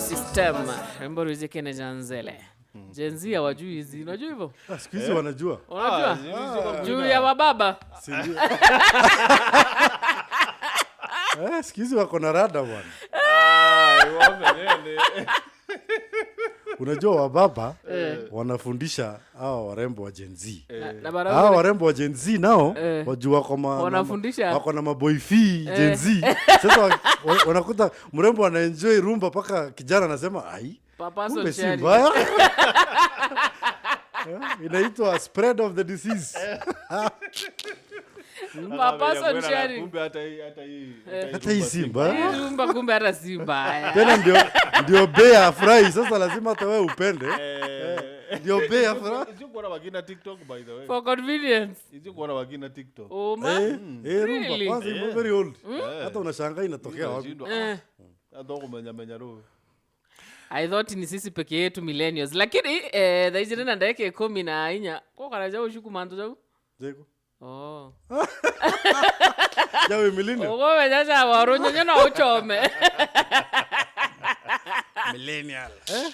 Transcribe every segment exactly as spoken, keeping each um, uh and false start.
System. Rwimbo rwijikene ja nzele. Gen Z hawajui hizi. Unajua hivyo? Ah, siku hizi wanajua. Unajua? Ah, juu ya wababa. Si ndio? Eh, siku hizi wako na rada bwana. Ah, wamenyene. Unajua wababa, eh, wanafundisha hawa warembo wa Gen Z. Eh. Na, na hawa wanaume warembo wa Gen Z nao, eh, wajua wako ma-, wanafundisha, wako na maboy fee Gen Z. Eh. Sasa wa-, wa-, wanakuta mrembo anaenjoy rumba mpaka kijana anasema, "Ai, papa, kumbe si mbaya." Eh, inaitwa spread of the disease. Papa, kumbe hata hii, hata hii, eh, hata hii rumba si mbaya. Hii rumba kumbe hata si mbaya. Tena ndio, ndio bei ya fry, sasa lazima hata wewe upende. Eh. Ndio bei ya fry. Sio kuona wakina TikTok, by the way. For convenience. Sio kuona wakina TikTok. Oh, ma-, eh, mm, eh, rumba, really? Kwanza imo very old. Mm. Eh. Hata unashangaa inatokea wapi. Unashindwa, eh, ah, hata kumenya menya roho. I thought ni sisi peke yetu millennials. Lakini, eh, thaa ijiri na ndagika ikumi na inya, ko karaja ushuku mantu jau? Jeko. Oh. Jawe millennial. Ugo wenya ja waru nyonyo no uchome. Millennial. Eh?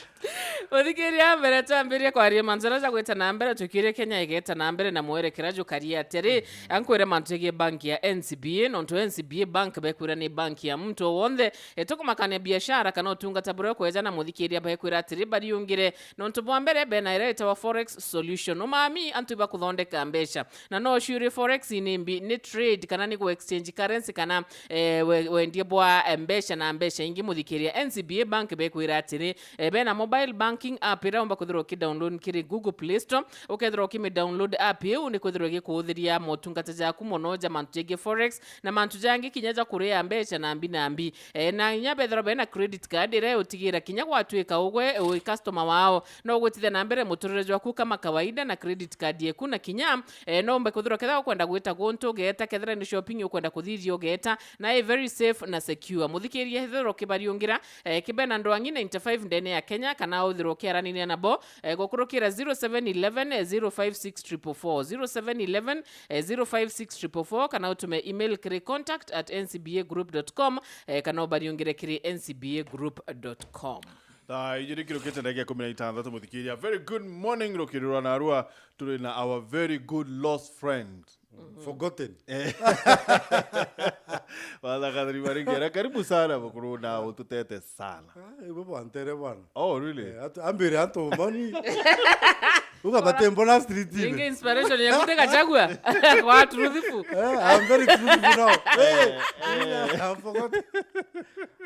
Uthikiria mbere twambirie kwaria mantu jaria ja gwita na mbere, tukirie Kenya igeta na mbere na mwerekera jukari atiri, ankwire mantu jegie bank ya N C B A, nontu N C B A bank bekwira ni bank ya muntu o wonthe, itukumakania biashara kana utungata buria ukweja na muthikiria bekwira atiri bariungire, nontu bwa mbere bena iria itawa forex solution. Umami antu ibakuthondeka mbeca. Na no uciurie forex ni mbi, ni trade kana ni ku exchange currency kana, eh, we-, wendie bwa, eh, mbeca na mbeca ingi. Muthikiria, N C B A bank bekwira atiri, eh, bena mobile banking app iria umba kwithirwa ukidownload kiri Google Play Store, ukethirwa ukimidownload app iu ni kwithirwa igikuuthiria motungata jaku mono ja mantu jegie forex na mantu jangi kinya ja kuria mbeca na mbi na mbi. Eh, na inya bethirwa bena credit card iria utigira kinya gwatuika ugwe wi customer wao, no ugwitithia na mbere muturire jwaku kama kawaida na credit card yeku, na kinya, eh, no umbe kwithirwa kethira ukwenda gwita guntu ugeeta, kethira ni shopping ukwenda kuthithia ugeeta, na i very safe na secure. Muthikiria, ethirwa ukibariungira, eh, kibena ndwangi ninety-five ndene ya Kenya, kana uthirwa ukiaraniria nabo, eh, gukurukira zero seven eleven, eh, zero five six triple four, zero seven eleven, eh, zero five six triple four, kana utume email kiri contact at N C B A group dot com, eh, kana ubariungire kiri N C B A group dot com. Thaa ijiri kirukite ndagika ikumi na itantatu, muthikiria. Very good morning, rukiri rwa narua. Turi na our very good lost friend. Forgotten. Eh. Father Catherine Maringera, karibu sana, mukuru, na ututete sana. Ah, ibo bwantere bwana. Oh, really? Eh, atu-, ambire antu moni. Uga bate mbona street ine. Inge inspiration ya kuteka chagua. Kwa truthful. Eh, I'm very truthful now. Eh, eh, I'm forgotten.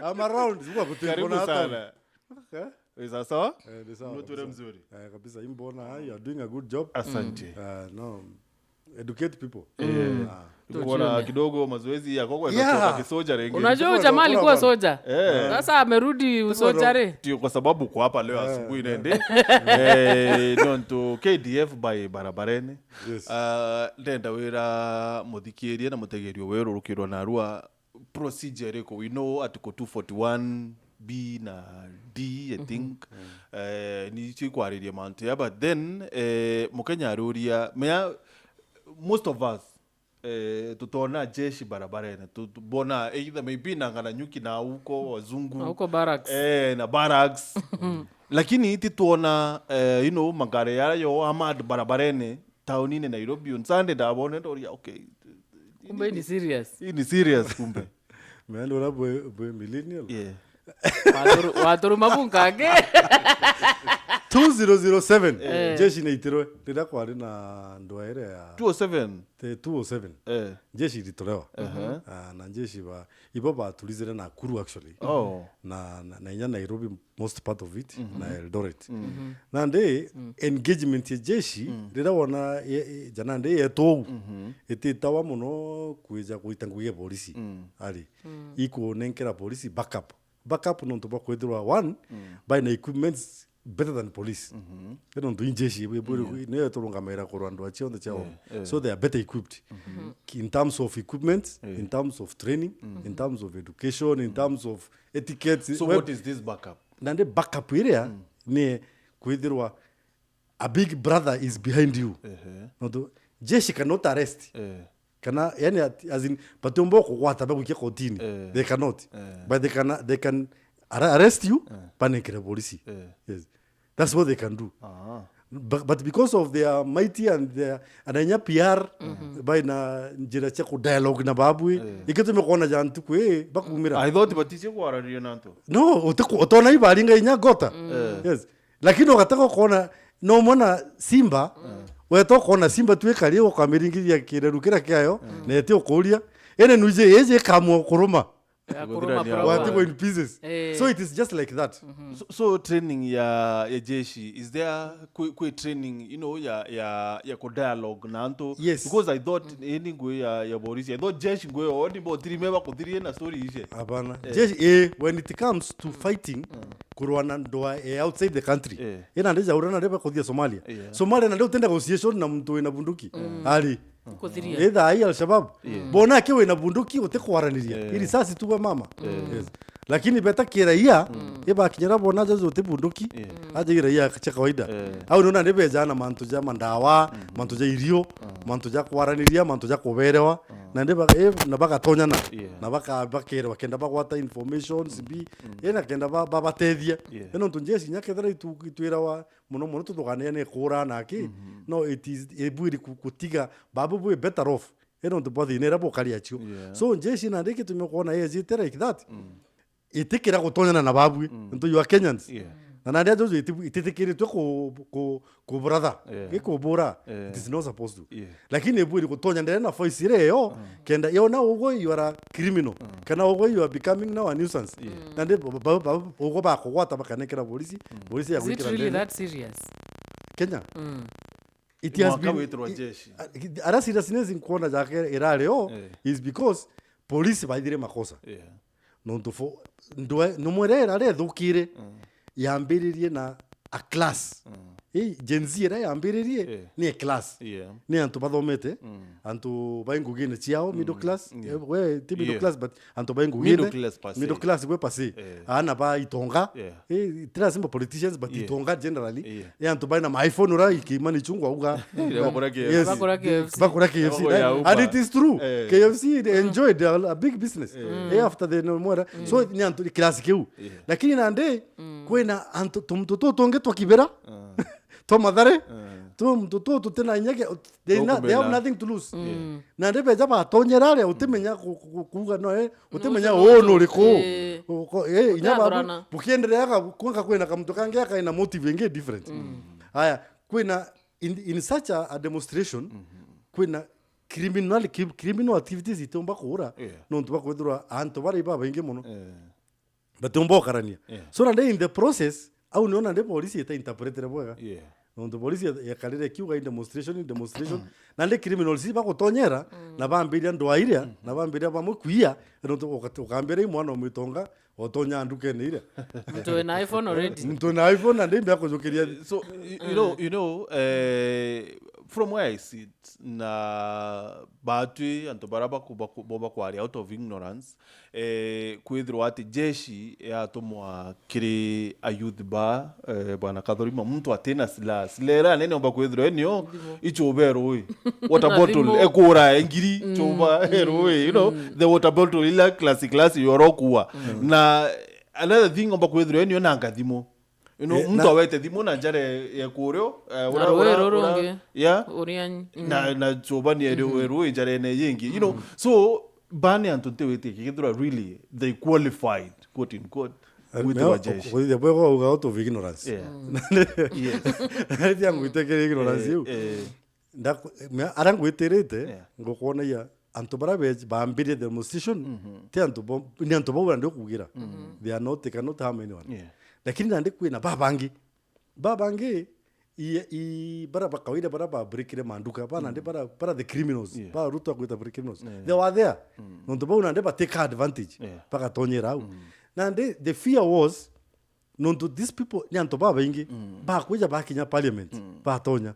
I'm around. Uga bate mbona sana. Okay. Ni sawa sawa? Eh, ni sawa kabisa. Mzuri. Eh, kabisa, imbona, you are doing a good job. Asante. Ah, no. Educate people. Eh, ah, kuona kidogo mazoezi ya kwa, yeah, kwa kisoja rengi. Unajua huyu jamaa alikuwa soja. Eh. Sasa amerudi usoja re. Ndio kwa sababu kwa hapa leo asubuhi nende. Eh, nontu K D F by barabarene. Yes. Ah, ndenda wira muthikirie na mutegerio weru rukirwa narua procedure iriku? We know Article two forty-one B na D, I think. Eh, nicio ikwariria mantu ya, but then, eh, Mukenya aruria, mea, most of us, eh, tutona jeshi barabarene. Tu-, tubona either maybe na ngana nyuki na huko wazungu. Na huko barracks. Eh, na barracks. Lakini tituona, eh, you know, magari yayo amad barabarene. Taunine Nairobi on Sunday ndabone ndoria, okay. Kumbe ni serious. Hii ni serious kumbe. Meenda ura bwe, bwe millennial. Yeah. Waturu-, waturu mabunga angi. Two zero zero seven. Eh. Jeshi neitirwe. Riria kwari na ndwaire ya two oh seven. The two oh seven. Eh. Jeshi iritorewa. Aha. Ah, na jeshi ba, ibo baturizire Nakuru actually. Oh. Na, na, na inya Nairobi most part of it, na Eldoret. Nandi, engagement ya jeshi, riria wona ye-, ye-, ja nandi yetwa uu, ititawa mono kwija gwita ngugi ya polisi. Ari, ikunenkera polisi backup. Backup nontu bwa kwithirwa, one, by na equipments better than police. Ino ntu i jeshi, bwi-, bwi-, niyo iturungamaira kurwa ndwa cionthe cia uu. So they are better equipped. Ki-, in terms of equipment, in terms of training, in terms of education, in terms of etiquette. So what is this backup? Nandi backup iria ni kwithirwa a big brother is behind you. Ehe. Nontu jeshi cannot arrest. Eh. Kana, yani, at-, as in, batiumba kugwata bagwikia kotini. Eh. They cannot. Eh. But they can, they can Arrest you, eh, banengere polisi. Eh. Yes. That's what they can do. Ah. But, but because of their mighty and their, and anya P R, mm-hmm, bai na njira cia ku dialogue na babu, eh, ikitume kuona ja ntuku, eh, bakumira. I thought baticie kwaraniria na antu. No, utiku-, utona ibaringa inya gota. Mm. Eh. Yes. Lakini ugataka kuona, no mwana simba, mm, weta kuona simba tu ikari ukamiringithia kireru kira kiayo, mm, na eti ukuria. Ene nuje yeje kamwa kuruma. Ya kuruma. Watigwo in pieces. Eh. So it is just like that. So, so training ya, ya jeshi, is there kwi, kwi training, you know, ya, ya, ya ku dialogue na antu? Yes. Because I thought, mm, ini ngui ya, ya polisi, I thought jeshi ngui oni bo tiri meba kuthirie na story ice. Hapana. Eh. Jeshi, eh, when it comes to fighting, mm, kurwa na ndwa, eh, outside the country. Eh. Ina ndeja urana ndeba kuthia Somalia. Yeah. Somalia na ndio utenda negotiation na mtu ina bunduki. Mm. Ali. Kuthiria. Either ai Al-Shabaab. Yeah. Bona akiwa ina bunduki utikwaraniria. Yeah. Ili sasi tuwe mama. Yeah. Yes. Lakini beta kiraia, mm, iba kinyara bona jazo uti bunduki. Yeah. Aje iraia cha kawaida. Yeah. Au nona ni bejana mantu ja mandawa, mm, mantu ja irio, mm, mantu ja kwaraniria, mantu ja kuberewa. Mm. Na ndiba, eh, na bagatonyana. Yeah. Na baka-, bakere, bakenda bagwata information, mm, sibi. Mm. Eh, na kenda ba-, ba-, batethia. Yeah. Eno ntu njesi nyakethera itu-, itwirawa muno muno tuthuganire ni kuura na ki. Mhm. No, it is, ibwiri ku-, kutiga, babu bwi better off. Ino ntu bwa thina iria bukari acio. Yeah. So, njeshi nandi gitumi ukwona yejite like that. Mm. Itikira gutonyana na babwi, mm, ntu you are Kenyans. Yeah. Na nandi ajo iti-, ititikiritwe ku-, ku-, kubratha. Yeah. Gikubura. Yeah. It is not supposed to. Yeah. Lakini ibwiri gutonya ndene na voice iria iyo, mm, kenda yona ugwe you are a criminal. Mm. Kana ugwe you are becoming now a nuisance. Yeah. Mm. Nandi ba-, ba-, ba-, ugwe bakugwata bakanekera polisi, mm, polisi ya gwikira ndene. Is it really that serious? Kenya? Mm. It has been, mwanka witirwa i-, jeshi. A-, ara seriousness nkwona jake irari o, eh, is because polisi baithire makosa. Yeah. Nontu fo-, ndwe-, numwere ira rethukire, mm, yambiririe na a class. Mm. Ii, Gen Z ira yambiririe, eh, ni a class. Yeah. Ni antu bathomete, mm, antu bai ngugine ciao, mm, middle class. Yeah. Eh, we, ti middle, yeah, class, but antu bai ngugine. Middle class per se. Middle class gwe per se. Eh. Aana ba itonga. Yeah. Eh, ti lazima politicians, but, yeah, itonga generally. Yeah. Eh, antu bai na ma iPhone ura ikimani chungwa uga. Eh, bakora K F C. Yes. Bakora K F C. Bakora K F C. Bakora ya Uber. And it is true. Eh. K F C they enjoyed a, a big business. Eh. Mm. Eh, after the no more. Mm. So, ni antu class kiu. Yeah. Lakini nandi, mm, kwina antu, tum-, tutu tungi twa kibera. Ah. Twa mathare. Ah. Tum-, tutu tutina inya ke-, they na-, they have nothing to lose. Mm. Yeah. Nandi beja batonyera aria, utimenya ku-, ku-, ku-, kuuga no, eh, utimenya uu nuriku. Eh. Uko-, eh, inya babu, bukiendereaga, kwanga kwina kamuntu kangi akaina motive ingi different. Mm. Aya, kwina in, in such a, a demonstration, mm-hmm, kwina criminal, cri-, criminal activities itiumba kuura, yeah, nontu bakwithirwa antu baria babaingi muno. Yeah. Batiumba gukarania. Yeah. So, nandi in the process, au nio nandi polisi ita interpretere bwega. Yeah. Nontu polisi ya-, yakarire ikiuga in demonstration, in demonstration. Nandi criminals bagutonyera, mm, na bambiria ndwaa iria, mm, na bambiria bamwe kuia, nontu uka-, ukambira i mwana umwitonga, otonya ndukene iria. Muntu wina iPhone already. Muntu wina iPhone, nandi mbia kujukiria. So, you, you know, mm, you know, eh, from where I sit, na batwi antu bara baku-, baku-, bo bakwaria out of ignorance, eh, kwithirwa ati jeshi yatumwa kiri a youth ba, eh, bwana Kathurima, muntu atina silaha. Silaha iria nene omba kwithirwa enio, thimu, ichuba e rui. Water bottle, thimu, ekura e ngiri, mm, chuba e rui, you know, mm, the water bottle ila classic class yorokua. Mm. Na another thing omba kwithirwa enio na ngathimu. You know, eh, muntu na awete thimu na njara ya kurio, eh, na ura-, rui ura-, ruru ura-, rungi, yeah? Uria nyi-, mm. Na, na chuba ni eru-, mm-hmm, eru njarene yingi. You know, mm, so, bani antu ntiwite kigithura really they qualified, quote in quote, eh, kwithirwa jeshi. Kwithirwa bwega uga out of ignorance. Yeah. Mm. Yes. Nari tia ngwitekere ignorance, eh, iu. Eh. Ndaku-, me-, ara ngwitirite, yeah, ngukwonagia antu bara be-, bambirie demonstration, mm-hmm, ti antu bo-, ni antu bau nandi ukugira. Mm-hmm. They are not, they cannot harm anyone. Yeah. Lakini nandi kwina babangi. Babangi, i, i, bara ba kawaida bara ba breakire manduka, ba nandi, mm, bara, bara the criminals, yeah, ba Ruto akwita break criminals. Yeah. They were there. Mm. Nontu bau nandi bateka advantage, yeah, bagatonyera au. Mm. Nandi the fear was, nontu these people ni antu babaingi, mm, bakwija bakinya parliament, mm, batonya.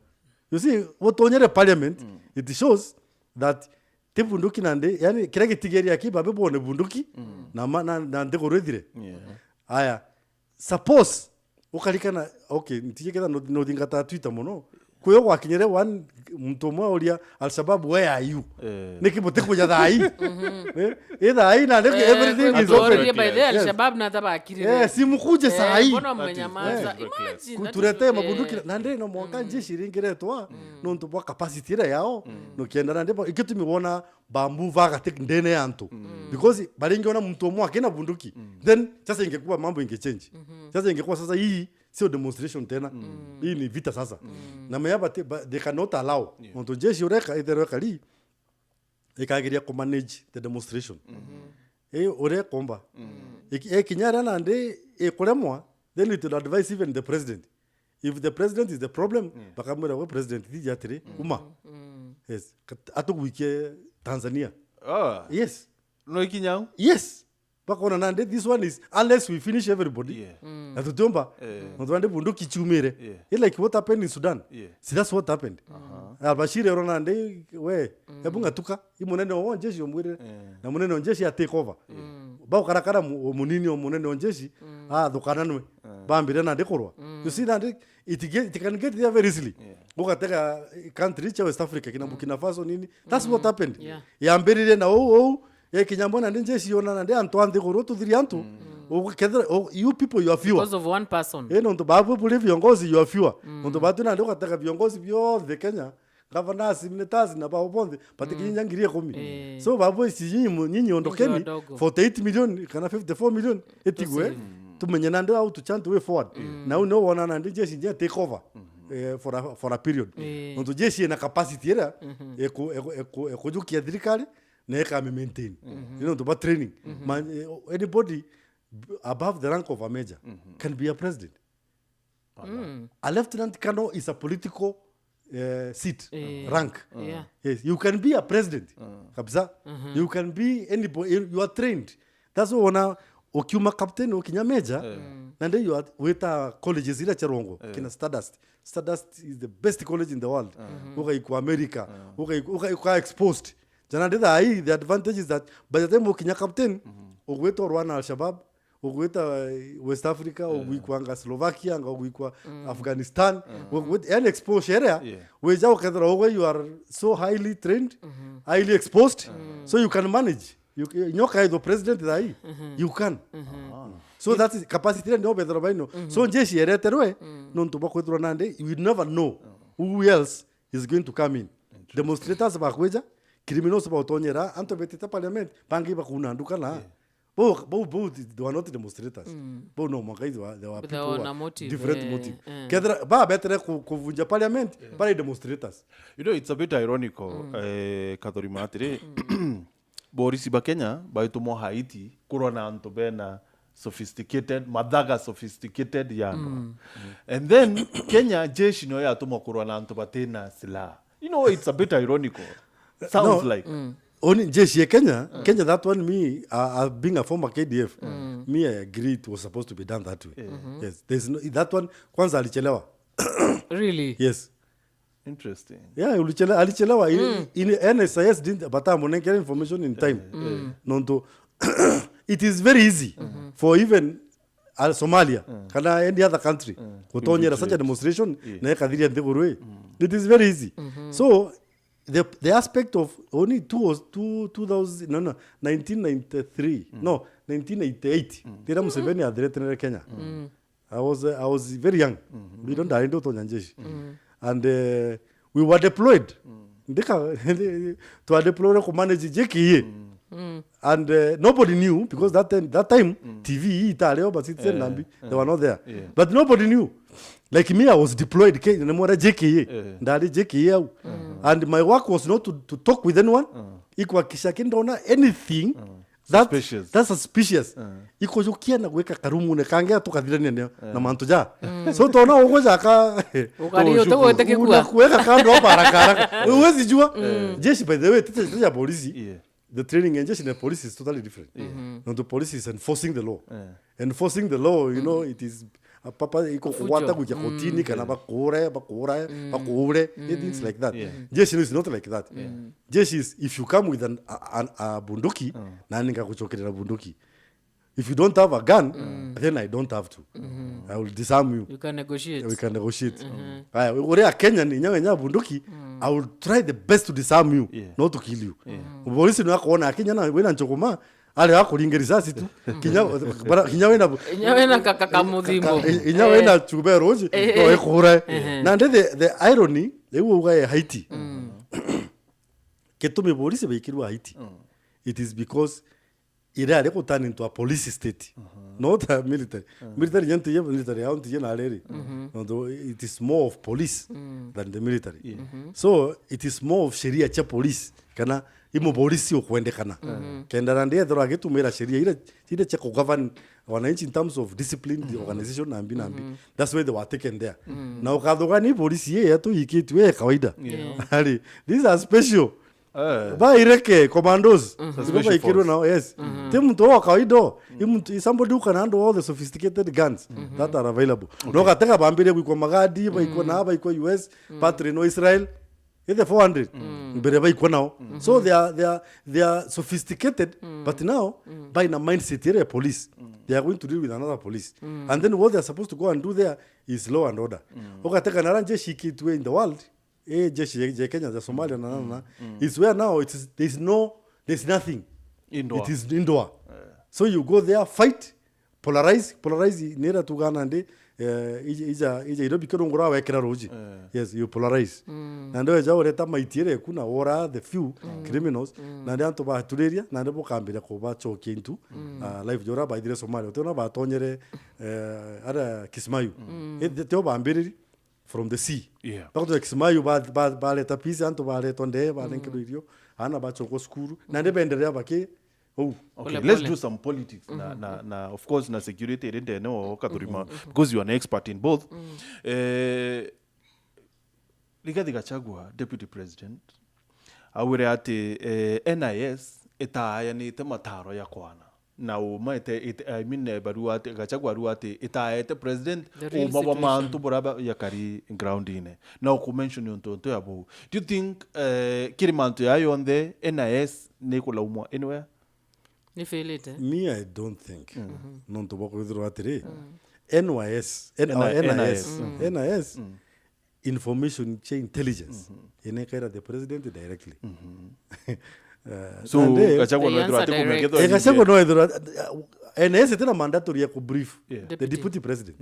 You see, utonyere parliament, mm, it shows that ti bunduki nandi, yani, kiria gitigeria ki babe bone bunduki, mm, na ma-, na, na nthiguru ithire. Yeah. Aya, suppose, ukarikana, okay, ntijiketha no, no thingata Twitter muno, Kuyo gwakinyire one, muntu umwe auria, "Al-Shabaab, where are you?" Eh. Niki mutikuja thaa ii? Eh, i thaa ii na niki Eh, everything is open. By the way, yes. Al-Shabaab na tabakirire. Eh, si mukuje saa ii. Mbona mmenyamaza? That is, that is very clear. Imagine, that is, kuturetee mabunduki, eh, na ndi no mwanka njeshi iringiretwa, nontu bwa capacity iria yao, nukienda na ndi bo, ikitumi wona bambu vaga tek ndene ya antu. Because baringiona muntu umwe akina bunduki, then sasa ingekuwa mambo ingechange. Sasa ingekuwa sasa hii sio demonstration tena. Hii ni vita sasa. Na mea bati-, ba-, they cannot allow. Yeah. Nontu jeshi ureka, itherwe kari, ikagiria ku manage the demonstration. Eh, uria ikomba. Iki-, ikinya ria nandi ikuremwa, then it will advise even the president. If the president is the problem, bakamwira, "We president, thiji atiri, uma." Yes. Kat-, atugwikie Tanzania. Ah. Yes. No ikinya au? Yes. Bakona nandi, this one is, unless we finish everybody. Yeah. Na tutiumba. Eh. Nontu nandi bunduki ciumire. Yeah. It's like what happened in Sudan. Yeah. See, that's what happened. Al-Bashir ero nandi, we, ebu ng'atuka, i munene o njeshi omwirire. Eh. Na munene o njeshi a take over. Baukarakara mu-, o munini o munene o njeshi, athukananwe. Bambire nandi kurwa. You see nandi, it get, it can get there very easily. Yeah. Ugatega country cha West Africa, kina Burkina Faso nini. That's what happened. Yeah. Yambirire na ou, ou, ya kinyambo nandi njeshi yona nandi antu a nthiguru tuthiri antu. Ukethira, oh, you people, you are fewer. Because of one person. Eh, nontu babwe buri viongozi, you are fewer. Nontu batu nandi ugatega viongozi bionthe Kenya, governors, ministers na bao bonthe, batikinya ngiri ikumi. Eh. So, babu, ici nyinyi mu-, nyinyi ondokeni, wadogo. Forty-eight million kana fifty-four million, itigwe, tumenye nandi how to chant way forward. Na u nio wona nandi jeshi nje take over, eh, for a, for a period. Eh. Nontu jeshi ina capacity iria, eku-, eku-, eku-, ekujukia thirikari, na ikami maintain. Ni nontu ba training. Ma-, eh, anybody b-, above the rank of a major can be a president. A lieutenant colonel is a political, eh, seat, eh, rank. Yeah. Yes, you can be a president. Kabisa. You can be anybody, you, you are trained. That's why wana ukiuma captain, ukinya major, na ndio you are, wita colleges ira charongo, kina Stardust. Stardust is the best college in the world. Ugaikwa America, ugai-, ugai-, uka exposed. Jana ndi thaa ii, the advantage is that by the time ukinya captain, ugwita urwana Al-Shabaab, ugwita, eh, West Africa, ugwikwanga Slovakia, anga ugwikwa Afghanistan, ugwita, yani exposure area, wija ukethira ugwe, you are so highly trained, highly exposed, so you can manage. You, nyoka ithwa president thaa ii, you can. So that is capacity ira ndio bethira baino. So njeshi ereterwe, nontu bwa kwithirwa nandi, you will never know who else is going to come in. Demonstrators bakwija, criminals bautonyera, antu betite parliament, bangi bakuna nduka na. Bo, bo, bo, they were not demonstrators. Bo no mwanka they were, they were people who were different motive. Kethira, ba betere ku-, kuvunja parliament, bari demonstrators. You know, it's a bit ironical, eh, Kathorima atiri, borisi ba Kenya baitumwa Haiti kurwa na antu bena sophisticated, mathaga sophisticated ya antu. And then Kenya jeshi no yatumwa kurwa na antu batina silaha. You know, it's a bit ironical. Sounds like. Oni jeshi ya Kenya, Kenya, that one, me, uh, uh, being a former K D F, me, I agree it was supposed to be done that way. Yes, there's no, that one, kwanza alichelewa. Really? Yes. Interesting. Yeah, ulichele-, alichelewa. In, in N S I S didn't, batamunenkera information in time. Nontu, it is very easy for even Al-, Somalia, kana any other country, kutonyera such a demonstration, na ikathiria nthiguru ii. It is very easy. So, the, the aspect of only two, two, two thousand, no, no, nineteen ninety-three, no, nineteen eighty-eight, tira Museveni athreatenere Kenya. I was, uh, I was very young. Bado ndari ndutonya njeshi. And, uh, we were deployed. Ndika, twa deployed ku manage J K A. And, uh, nobody knew because that time, that time, T V ii itari o, but it's nambi. They were not there. But nobody knew. Like me, I was deployed Kenya, ni mwera J K A. Ndari J K A au. And my work was not to, to talk with anyone. Ikuhakikisha ki ndona anything that, suspicious. That's suspicious. Ikujukia na gwika karumune kangi tukathirania nayo na mantu ja. So tona uguo jaka, ukari utegweteki kuwa. Unakuweka kando hapa haraka haraka. Huwezi jua. Jeshi, by the way, tete ya polisi. Yeah. The training ya jeshi na polisi is totally different. Nontu polisi is enforcing the law. Enforcing the law, you know, it is a papa iko kugwata gukia kotini kana bakure, bakure, bakure, things like that. Yeah. Jeshi is not like that. Jeshi is, if you come with an, a, a, a bunduki, na ninga kuchokerera bunduki. If you don't have a gun, then I don't have to. I will disarm you. You can negotiate. We can negotiate. Aya, uria Kenya ni nyawe nya bunduki, I will try the best to disarm you, not to kill you. Polisi ni akwona akinya na wina nchukuma, ari akuringa risasi tu. Kinya, bara, kinya wina, Inya wina kaka kamuthimbo. Ka-, i-, inya wina chube roji, no ikura. Na ndi the, the irony, riu uga e Haiti. Gitumi polisi baikirwa Haiti. It is because ira ari ku turn into a police state, not a military. Military nyantu ye military yao ntiye na riri. No, though it is more of police than the military. So it is more of sheria cha police. Kana imo polisi ukwendekana. Kenda na ndi ethirwa agitumira sheria ira, ira cha ku govern wananchi in terms of discipline, the organization na mbi na mbi. That's why they were taken there. Na ukathugani polisi ye yetu ikitwe ya kawaida. Ari, these are special. Eh. Baireke commandos. Special baikirwe force nao, yes. Ti muntu wa kawaida o. I muntu, i somebody who can handle all the sophisticated guns that are available. No gatega bambire gwikwa magadi, baikwa na, baikwa U S, patri no Israel. Ithe four hundred. Mbere baikwa nao. So they are, they are, they are sophisticated, but now by na mindset ere ya police. They are going to deal with another police. And then what they are supposed to go and do there is law and order. Ugateka nara njeshi ikitwe in the world. Eh, jeshi ya, ya Kenya, ya Somalia, na, na, na. It's where now it is, there's no, there's nothing. Indoor. It is indoor. So you go there, fight, polarize, polarize, nira tugana ndi, eh, ija, ija, ija irobi kirungura wekira ruji. Yes, you polarize. Na ndio ja ureta maitiere kuna ora the few criminals, na ndi antu baturiria, na ndi bukambira kubachokia into, uh, life jora baithire Somalia. Utiona batonyere, eh, ara Kismayu. Eh, tio bambiriri from the sea. Yeah. Bakutonya Kismayu ba, ba, baleta peace, antu baletwa ndee, banenkirwe irio, ana bachokwa cukuru, na ndi benderea baki, ou. Okay, let's do some politics na, na, na, of course, na security iri ndene o Kathurima, because you are an expert in both. Eh, Rigathi Gachagua, Deputy President, augire ati, eh, N I S itaayanite mataro ya kwana. Na uma ite, ite, I mean, eh, barua ati, Gachagua arua ati, itaete president uma bwa mantu bura ba-, yakari ground-ine. Na ukumention untu, untu ya buu. Do you think, eh, kiri mantu ya yonthe, N I S ni kulaumwa anywhere? Ni failite. Me, I don't think. Nontu bwa kwithirwa atiri, N Y S, N-, N I S, N I S, N I S, information cha intelligence, inekaira the president directly. Eh, so, nande, Gachagua no ethirwa ati kumenya kethwa, eh, Gachagua no ethirwa, eh, N I S itina mandatory ya ku brief the deputy president.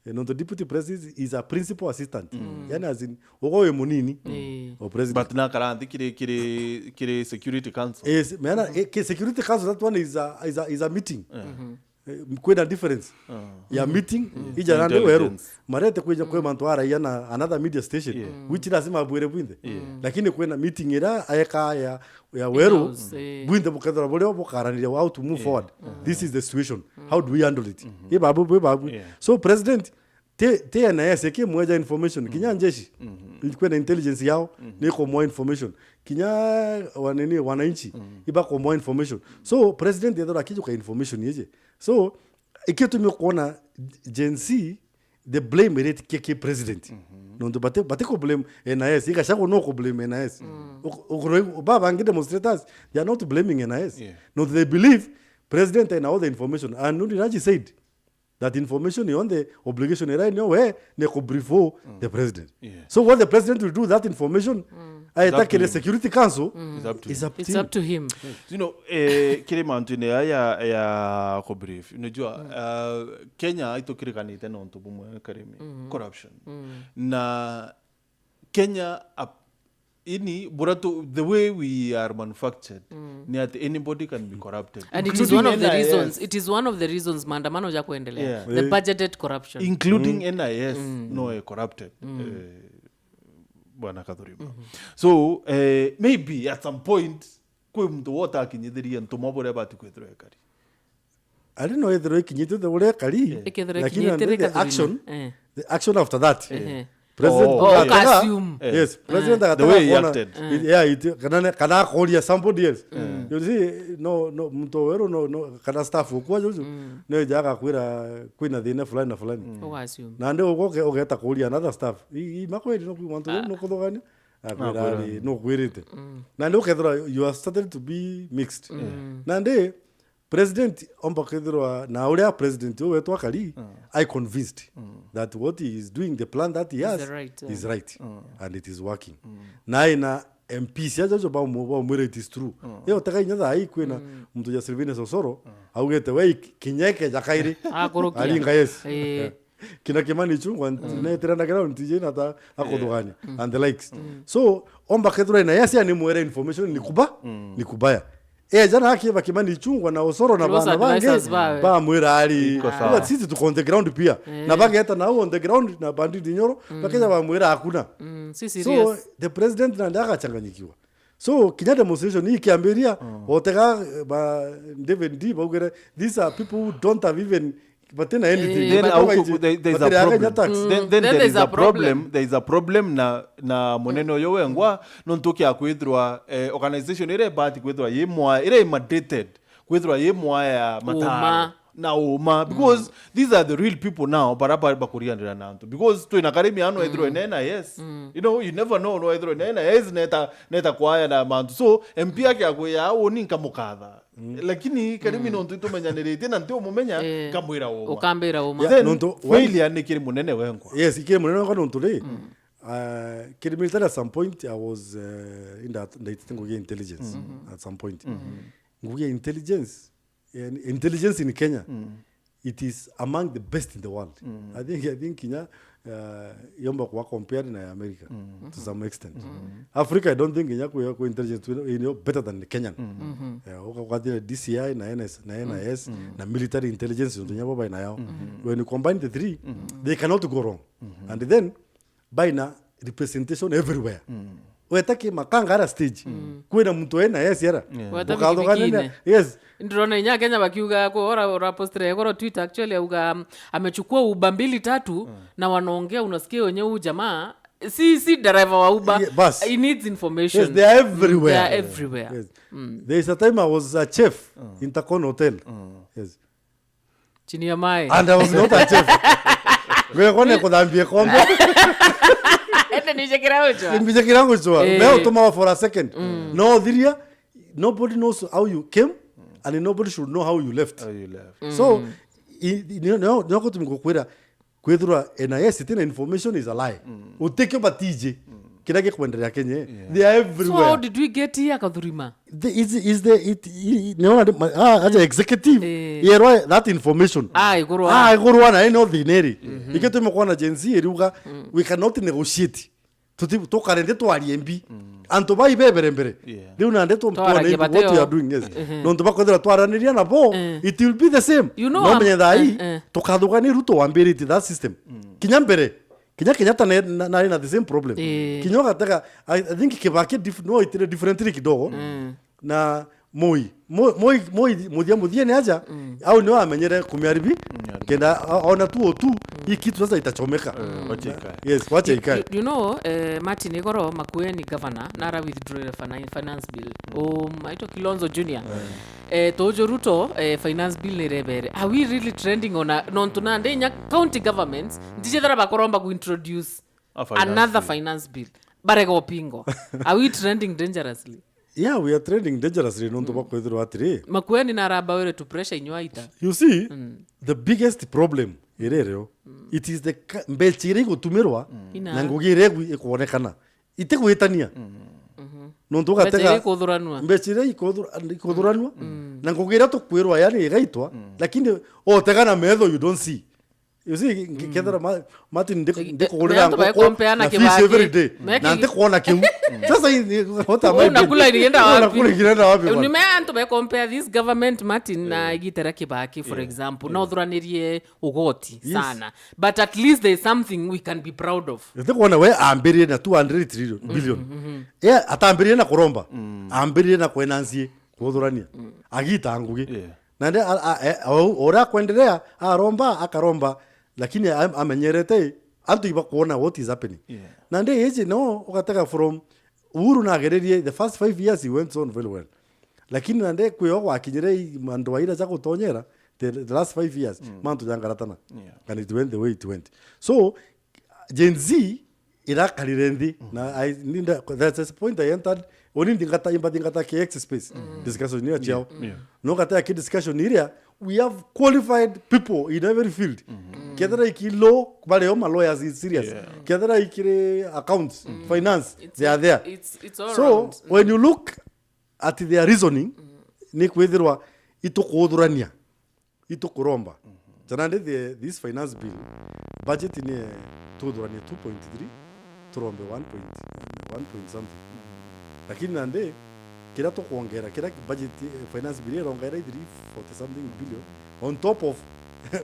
Eh, nontu deputy president is a principal assistant. Yani, as in, ugo wi munini o president. But na karanthi kiri, kiri, kiri Security Council. Yes, meana, eh, ki Security Council, that one is a, is a, is a meeting. Eh, kwina difference ya meeting ija nandi weru. Intelligence. Marete kwija kwi mantu araia na another media station, which lazima abwire bwinthe. Lakini kwina meeting ira aeka ya, ya weru, in-house, eh, bwinthe bukethira burio bukaraniria how to move forward. This is the situation. How do we handle it? Ibabu, ibabu. So president, ti, ti N I S ikimweja information. Kinya njeshi, kwina intelligence yao, ni kumwa information. Kinya wanini, wananchi, ibakumwa information. So president ethira akijuka information ije. So, ikitumi ukwona Gen Z, the blame iri ki, ki president. Nontu bati, bati ku blame N I S, i Gachagua no ku blame N I S. Uku-, ukuroi-, baba bangi demonstrators, they are not blaming N I S. Yeah. Nontu they believe president ena all the information. And Ndundi Raji said that information yonthe, obligation ira nio we, ni ku brief the president. Yeah. So what the president will do with that information, aeta kiri Security Council, is up to him. It's up to him. You know, eh, kiri mantu-ini ya, ya, ya ku brief. Unajua, uh, Kenya itukirikanite na untu bumwe, Karimi, corruption. Na Kenya ap-, ini, bura tu, the way we are manufactured, ni ati anybody can be corrupted. And it is one of the reasons, it is one of the reasons maandamano ja kuendelea. Yeah. The budgeted corruption. Including N I S, no, eh, corrupted. Eh, Bwana Kathurima. So, eh, maybe at some point, kwi muntu wo utakinyithirie ntuma buria bati kwithirwa ekari. Ari no ethirwa ikinyite the uria ekari, ikethirwa ikinyite the action, the action after that. President, oh, oh, yeah, aka-assume. Yes, president, the way he acted. Yeah, it, kana, kana akoria somebody else. You see, no, no, muntu weru, no, no, kana staff ukwa juju, no eja agakwira kwina thina fulani na fulani. Uga-assume. Na ndi ugo uge-, ugeta kuria another staff. I, i makwiri no kwi muntu no kuthogania. Akwira, ari, no kwirite. Na ndi ukethira you are started to be mixed. Na ndi President omba kwithirwa na uria president uyu wetu akari, I convinced that what he is doing, the plan that he has, the right, is yeah. Right and it is working. Na ina M Ps aja jo bamu- bamwira it is true. Yo tega inya thaa hii kwina muntu ja Sylvanus Osoro augete we kinyeke ja kairi. Akurukia. Aringa yes. Eh. Kina Kimani Ichung'wah netiranagira ntije na ta akuthugania and the likes. So omba kethira na yes ni mwere information ni kuba ni kubaya. Eja na akiba Kimani Ichung'wah na Osoro na Those bana bangi advisors bawe. Bamwira ari. Iko sawa. Sisi tu on the ground pia. Na bageta na on the ground na banditi nyoro bakeja bamwira hakuna. Mm, si So serious. The president na ndagachanganyikiwa. So kinya demonstration hii kiambiria otega ba David D baugire these are people who don't have even batina anything. Eh, Then Batina au waiji- ku- there, there's a batiri problem. Kenya tax. Then, Mm, then then there is there's a a problem. Problem. There is a problem na na munene uyu wengwa nontu kia kwithirwa eh, organization ire ibati kwithirwa yi mwa ire imandated kwithirwa yi mwaya mataro Uma. Na uma because these are the real people now bara bari bakuriganira na antu because twina karimi ano ethirwa ina N I S. You know, you never know no ethirwa ina N I S neta neta kwaya na mantu so M P yake akwia uni nkamukatha. Lakini karimi nontu tumenyaniritie na nti umumenya Eh. Kamwira uma. Ukambira uma. Yeah, Then nontu- failure ni kiri munene wengwa. Yes, ikiri munene wengwa nontu ri uh, kiri military at some point I was uh, in that ndaitite ngugi ya intelligence at some point. Ngugi ya intelligence and intelligence in Kenya it is among the best in the world. I think I think kinya uh, yomba kuwa compared na ya America to some extent. Africa I don't think kinya kuya ku intelligence tu ino better than the Kenyan. Yeah, uka kwa the D C I na N S na N I S na military intelligence ndio nyabo bai nayo. When you combine the three they cannot go wrong. And then baina representation everywhere. Weta ki makanga ara stage kwina muntu ena yes era. Weta Ukathugania pikipiki na- ine. Yes. Ndirona inya Kenya bakiuga kwa ora ora postre yako ora Twitter actually auga um, amechukua Uber mbili tatu na wanaongea, unasikia wenyewe huyu jamaa si si driver wa Uber. Yeah, bas. He needs information. Yes, they are everywhere. They are everywhere. Yes. There is a time I was a chef in Takon Hotel. Yes. Chini ya mai. And I was not a chef. Ngwekone kuthambia kombe. Ende nije kira ucho. Mbije kirango chwa. Eh. Meo tuma for a second. No thiria, nobody knows how you came and nobody should know how you left. How you left. So i- i- nio nio nio kutumika kwira kwithirwa N I S itina information is a lie. Utikio batije kira gikwenderea Kenya. They are So how everywhere. Did we get here, Kathurima? The- is is the it i- niona ndi- ma- ah, aja executive Eh. yerwa that information. Ah, igurwa. Ah, igurwa na ino thineri. Ikio tumekwana Gen Z iriuga we cannot negotiate. Tuti tukarende twarie mbi. Antu bai bebere mbere. Yeah. Riu nande tu Twaragia tuone what we bateo. Are doing, yes. Nontu bakwethira twaraniria nabo Eh. it will be the same. You know, No I'm- menye thai eh, eh. tukathugania riu twambiritie that system. Kinya mbere kinya Kenyatta na na na the same problem. Eh. Kinya ugatega I, I think Kibaki dif, no itire differently kidogo. Na Moi Moi Moi Moi muthia muthia ni aja au ni amenyere kumiaribi kenda a- ona tu otu hii kitu sasa itachomeka. Wacha ikae. Yes, wacha ikae. You, you know, eh, Martin Igoro Makueni governor nara withdraw fina- finance bill. Um, aitwa Kilonzo Junior. Eh, tojo Ruto eh, finance bill ni rebere. Are we really trending on a, nontu nande inya county governments ndijethera bakoromba ku introduce A finance another bill. Finance bill? Barega upingo. Are we trending dangerously? Yeah, we are trending dangerously nontu bakwithirwa atiri. Makueni na aramba were to pressure inywa ita. You see, the biggest problem irereo it is the ca- mbecha iria igutumirwa Ina. Na ngugi iria igu- ikuonekana itigwitania. Nontu Mbecha ugatega iria ikuthuranua. Mbecha iria ikuthura- ikuthuranua na ngugi iria tukwirwa yani igaitwa lakini otega na metho you don't see. You see, ngi- kethira ma- Martin ndi- Eh, ndikugurira me antu ngoko baekompea na na fish Kibaki. every day Meki- na ndikwona kiu. Sasa hii ni- what am I Wewe unakula doing? Irienda Wewe wapi? Unakula irienda wapi bwana? Nime antu baekompea this government, Martin, na igitera Kibaki, for example, no thuraniririe ugoti Yes. Sana, but at least there's something we can be proud of. Ndikwona we ambiririe na two hundred trillion billion. Yeah, atambiririe na kuromba. Ambiririe na kwenancie kuthurania. Agita ngugi. Yeah. Na ndi a- a- e- o- uria akwenderea aromba akaromba lakini am- amenyerete antu ibakuona what is happening. Yeah. Na ndi iji no ugatega from Uhuru nageririe the first five years he went on very well. Lakini na ndi kwio gwakinyire i- mandu aira ja gutonyera the, the last five years mantu jangaratana. Yeah. And it went the way it went. So Gen Z irakarire nthi. Na I, ninda, that's the point I entered. Oni nthingata, imba thingata ki X space. Discussion iria ciao. Yeah. No ngata ya ki discussion iria, we have qualified people in every field. Kethira iki law, bari o ma lawyers is serious. Yeah. Kethira ikiri accounts, finance, it's, they are there. It's, it's all So, around. When you look at their reasoning, ni kwithirwa itukuthurania, itukuromba. Jana ndi the, this finance bill, budget ni tuthurania two point three, turombe one point, one point something. Lakini nandi, kira tukwongera, kira budget, eh, finance bill irongeera three forty something billion on top of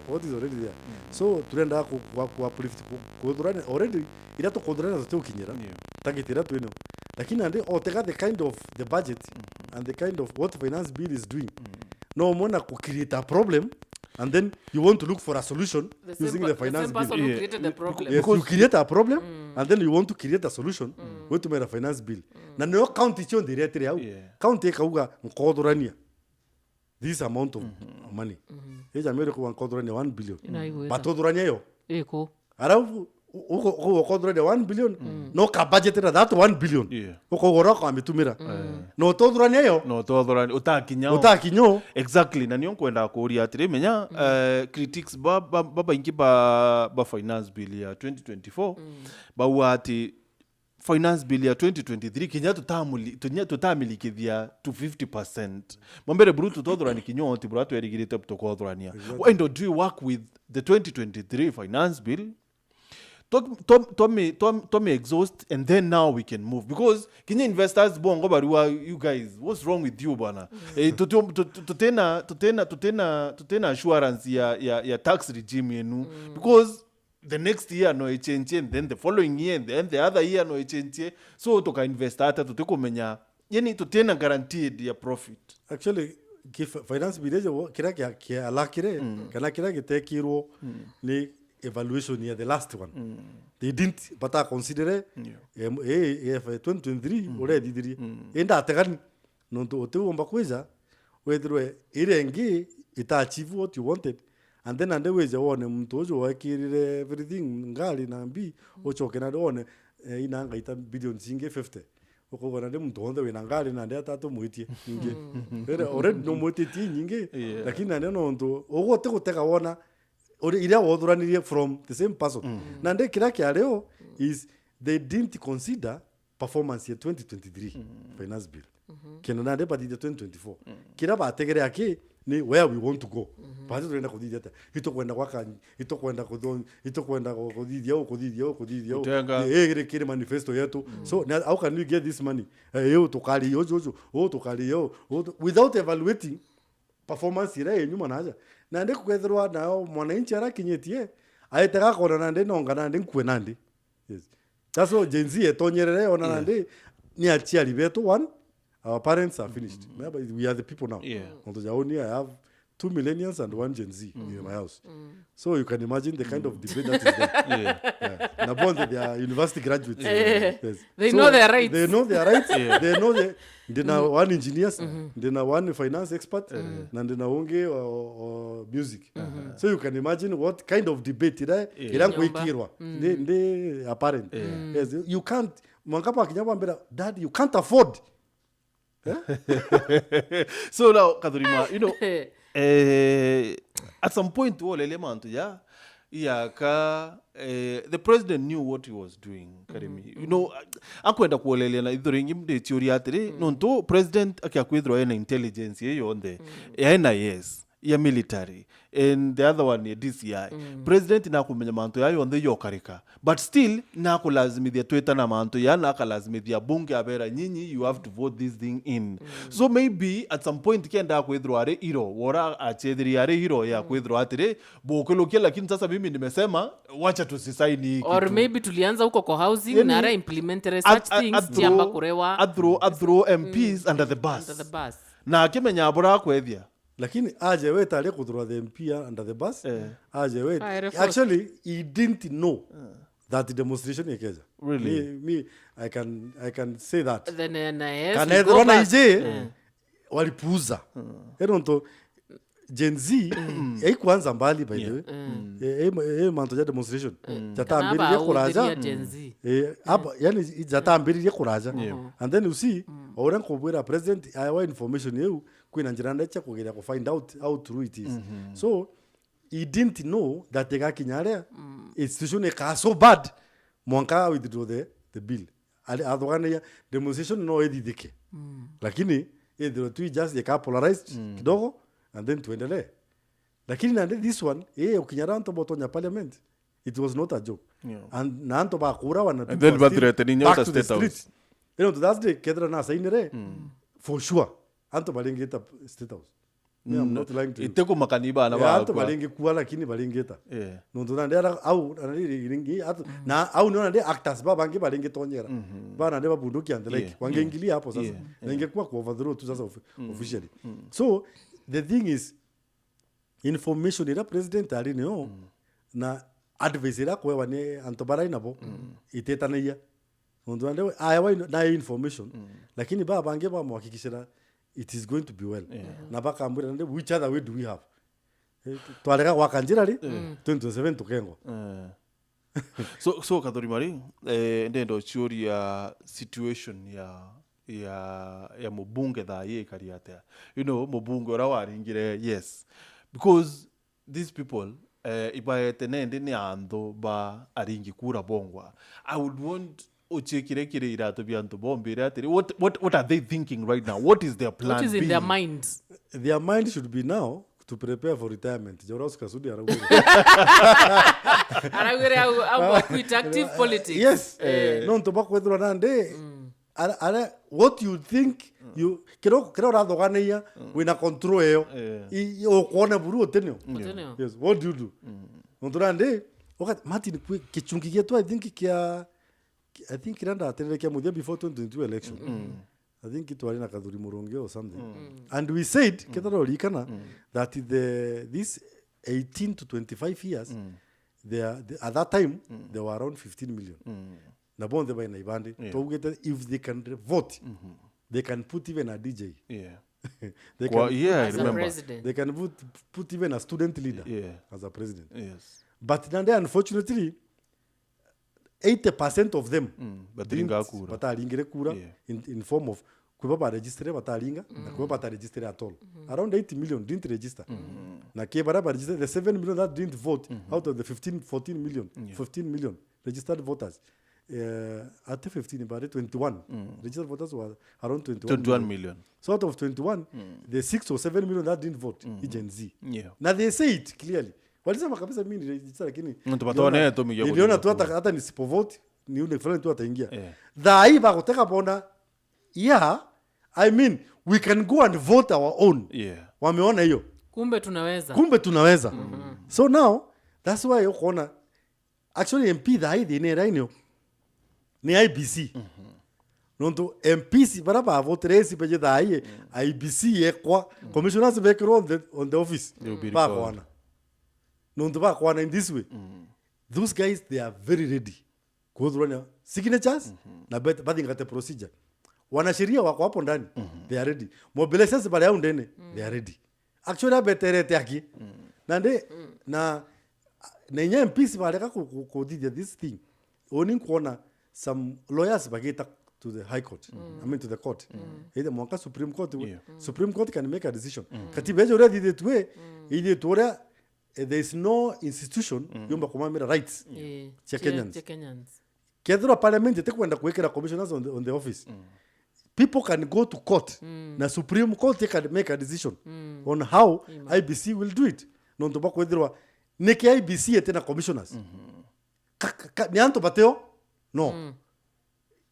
what is already there. So, turenda ku, ku, ku uplift, ku, kuthurania, already, ira tukuthurania tuti ukinyira. Yeah. Target ira twino. Lakini nandi, otega the kind of the budget and the kind of what finance bill is doing. No mwana ku create a problem and then you want to look for a solution The same using per-, the the finance same bill. Person who Yeah. created the problem. Yes, you Because create a problem and then you want to create a solution. Wetumira finance bill. Na niyo county cionthe iretire au. Yeah. County ikauga nkothurania this amount of money. Ija mere kuwa nkothurania one billion. Inaigweta. Batothurania yo. Iko. Arabu, u-, uko, uko, ukothurania one billion, no ka budget na that one billion. Yeah. Uko ugora kwa mitumira. No utothurania yo. No utothurania, utakinya o. Utakinya o. Exactly, na nio nkwenda kuria atiri, menya, eh, critics ba, ba, ba baingi ba, ba finance bill ya twenty twenty-four, bauga ati finance bill ya twenty twenty-three, kinya tutamuli-, tunya-, tutamilikithia to fifty percent. Mambere buru tutothurani kinya oti bura twerigirite tukothurania. Exactly. Why don't we work with the twenty twenty-three finance bill? Tom-, tom-, tomi, tom-, tomi exhaust and then now we can move. Because kinya investors bongo barua, you guys, what's wrong with you bana? Eh, tutu-, tu-, tu-, tutena, tutena, tutena, tutena assurance ya, ya, ya tax regime yenu. Because the next year no ichenjie, and then the following year, and then the other year no ichenjie. So tuka invest ata tutikumenya, yani tutina guaranteed ya profit. Actually, ki-, fi-, finance bill eje wo, kira kia, kia alakire, kana kira gitekirwo ni evaluation ya the last one. They didn't, bata consider, Yeah. em, eh, eh, twenty twenty-three, ure thithirie. Enda ategani. Nontu utiumba kwija, withirwe iria ingi ita achieve what you wanted, and then ande wije wone muntu uju wekirire everything, ngari na mbi, uchoke nande wone, eh, inanga ita billions ingi fifty. Ukauga nande muntu wonthe wina ngari nande atatumwitie ingi. Ere already numwititie inyingi, Yeah. lakini nande nontu uguo ti gutega wona uri-, iria wothuranirie from the same person. Nande kiria kiario is they didn't consider performance ya twenty twenty-three finance bill. Kenda nande bathithia twenty twenty-four. Kira bategere aki ni where we want to go. Bati turenda kuthithia atia? Itukwenda gwaka, itukwenda kutho-, itukwenda ku-, kuthithia u, kuthithia u, kuthithia u. Kutenga. Eh, iri kiri manifesto yetu. So, na, how can we get this money? Eh, u tukari uju, uju, u tukari u, u tu-, without evaluating performance iria yenyu mwanaja. Nandi kukethirwa nayo mwananchi arakinyitie, aitega kona nandi nonga nandi nkue nandi. Yes. That's why Gen Z etonyerere ona Yeah. nandi ni aciari betu one, our parents are finished. Remember, we are the people now. Yeah. Nontu ja uni, I have two millennials and one Gen Z in my house. So you can imagine the kind of debate that is there. Yeah. Yeah. Na bonthe they are university graduates. Yeah. Yes. They So, know their rights. They know their rights. Yeah. They know the, ndina one engineers, ndina one finance expert, na ndina ungi o, o music. So you can imagine what kind of debate ira, Yeah. ira Nyomba. nkwikirwa. Ndi, ndi apparent. Yes, you can't, mwanka bakinya bambira, "Dad, you can't afford." So now, Kathurima, you know, eh, at some point, wolelia mantu ya, yaka, eh, the president knew what he was doing, Karimi. You know, akwenda kuolelia na ithuringi ndiciuria atiri, nontu president akia kwithirwa ena intelligence iyo yonthe, ya N I S, ya military, and the other one ya D C I. President nakumenya mantu ya yonthe yokarika. But still, nakulazimithia twitana mantu ya, nakalazimithia bunge abera, "Nyinyi, you have to vote this thing in." So maybe at some point kenda kwithirwa ari iro, wora achethiria ari iro ya kwithirwa atiri, bukilukia, lakini sasa mimi nimesema, wacha tusisaini hii Or kitu. Maybe tulianza huko kwa housing, Yani, na ara implement such at-, at-, things, athrow, tiamba kurewa. Athrow, athrow M Ps under the bus. Under the bus. Na akimenya bura kwethia. Lakini aje we tari kuthurwa the M P under the bus. Eh. Aje we, Ah, ere force. Actually, he didn't know that demonstration ikeja. Really? Me, me, I can, I can say that. Then, uh, na yes, Kana we go ethirwa na back. Ije, Eh. walipuuza. Ero nto, Gen Z, yaikuanza mbali, by the way. Eh, eh, ma-, eh, mantu ja demonstration. Jatambiririe kuraja. Gen Z. Eh, aba, yani, jatambiririe kuraja. And then you see, o uria nkubwira president, aewa information iu, kwina njira ndecha kugeria ku find out how true it is. So, he didn't know that igakinya aria, situation ikaa so bad, mwanka withdraw the, the bill. Ali-, athuganagia demonstration no ithithike. Lakini, ithirwe tu just ika polarized kidogo, and then tuendelee. Lakini nandi this one, eh, ukinya ra antu botonya parliament, it was not a joke. Yeah. And na antu bakurawa na people are still back to the streets. Ino to that day, kethira na sainire, for sure, antu baringita State House. Me, I'm not lying to you. Itikumakani bana. Yeah, antu baringikua, lakini baringita. Yeah. Nontu nandi ara, au, nandi ringi, atu, na au nio nandi actors ba bangi baringitonyera. Bana nandi babunduki and the like. Yeah. Wangeingilia hapo sasa. Yeah. Na ingekuwa ku overthrow tu sasa officially. So, the thing is, information iria president ari nio, na advice iria akwewa ni antu barai nabo, itetanagia. Nontu nandi aewa nayo information, lakini baba bangi bamwakikishira it is going to be well. Yeah. Na bakambwira nandi, which other way do we have? Eh, twarega gwaka njira ri, twenty twenty-seven tukengwa. Eh. So, so Kathuri Mari, eh, ndenda uciuria situation ya, ya, ya mubunge thaa ii ikari atia? You know, mubunge uria waringire, yes. Because these people, eh, ibaete nendi ni anthu ba aringi kura bongwa. I would want uciikire kiri iratu bia antu bombire atiri, what, what, what are they thinking right now? What is their plan B? What is in their minds? Their mind should be now to prepare for retirement. Joros Kasudi araugire. Araugire au, au quit active politics. Yes. Eh. Nontu bakwethirwa nandi, ara, ara, what you think, you, kiro, kiro urathoganania, wina control eyo. Eh. I, i, ukuona buru utinio. Utinio. Yes, what do you do? Nontu nandi, uga-, Martin, kwi kichungi gietu, I think kia, I think kiria ndaterere kia muthia before twenty twenty-two election. I think twari na Kathuri Murungi or something. And we said, kethira urikana, that the, this eighteen to twenty-five years, they are, the, at that time, they were around fifteen million. Na bonthe baina ibandi. Yeah. Twaugite, if they can vote, they can put even a D J. Yeah. They can, yeah, I remember. As a president. They can put, put even a student leader, yeah, as a president. Yes. But nandi, unfortunately, eighty percent of them, mm, bataringire kura. Bataringire kura, yeah, in, in form of kwiba ba register bataringa, na kwiba bata register at all. Around eight million didn't register. Na ki baria ba register, the seven million that didn't vote, out of the fifteen, fourteen million, yeah, fifteen million registered voters, eh, ati fifteen, but twenty-one. Registered voters were around twenty-one million. Twenty-one million. So out of twenty-one, the six or seven million that didn't vote, i Gen Z. Yeah. Na they say it clearly. Walisema kabisa, "Mimi ni register, lakini niliona tu hata, hata nisipo vote, ni ule fulani tu ataingia." Yeah. Thaa hii bagutega bona, yeah, I mean, we can go and vote our own. Yeah. Wameona hiyo. Kumbe tunaweza. Kumbe tunaweza. So now, that's why ukoona, actually, M P thaa hii thina iria inio ni I B C. Nontu M Ps baria bavotire icibe ji thaa ii, I B C yekwa, commissioners bekirwo on the, on the office. They will be recalled. Bakwana. Nontu bakwana in this way. Those guys, they are very ready kuthurania signatures na bet-, bathingate procedure. Wanasheria wako hapo ndani, they are ready. Mobilizers bari au ndene, they are ready. Actually, abeterete aki. Nandi, na, na inya M Ps bareka ku, ku, kuthithia this thing. Uni nkuona some lawyers bagita to the High Court. I mean, to the court. Either mwanka Supreme Court, yeah, Supreme Court can make a decision. Katiba ejo uria thithitwe, ithitwe uria, eh, there is no institution yumba kumamira rights, yeah, cia, cia Kenyans. Cia Kenyans. Kethirwa parliament itikwenda gwikira commissioners on the, on the office, people can go to court, na Supreme Court can make a decision on how I B C will do it. Nontu bakwithirwa niki I B C itina commissioners? Ka, ka, ka, ni antu batio? No.